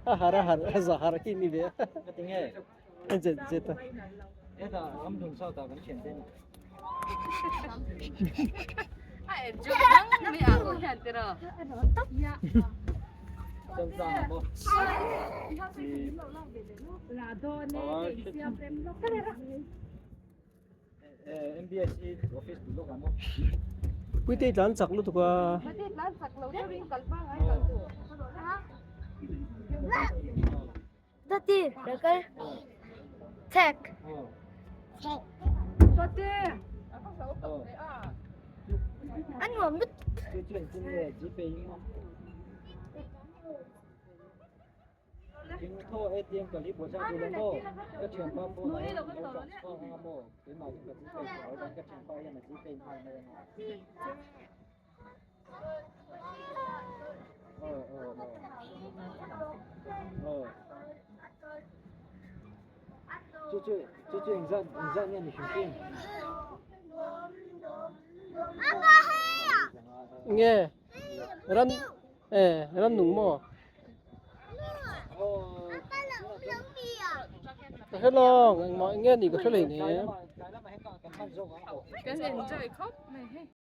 A har a har a za har khi ni ve a zet zet a. Puite i tlan chak lutuk a. Tati, rakal. Check. Tati. An nuam lut. Nge ram eh ram nung maw ka hre lawng engmah nge ni ka hre lei ne. Kan enjoy khawp mai hei.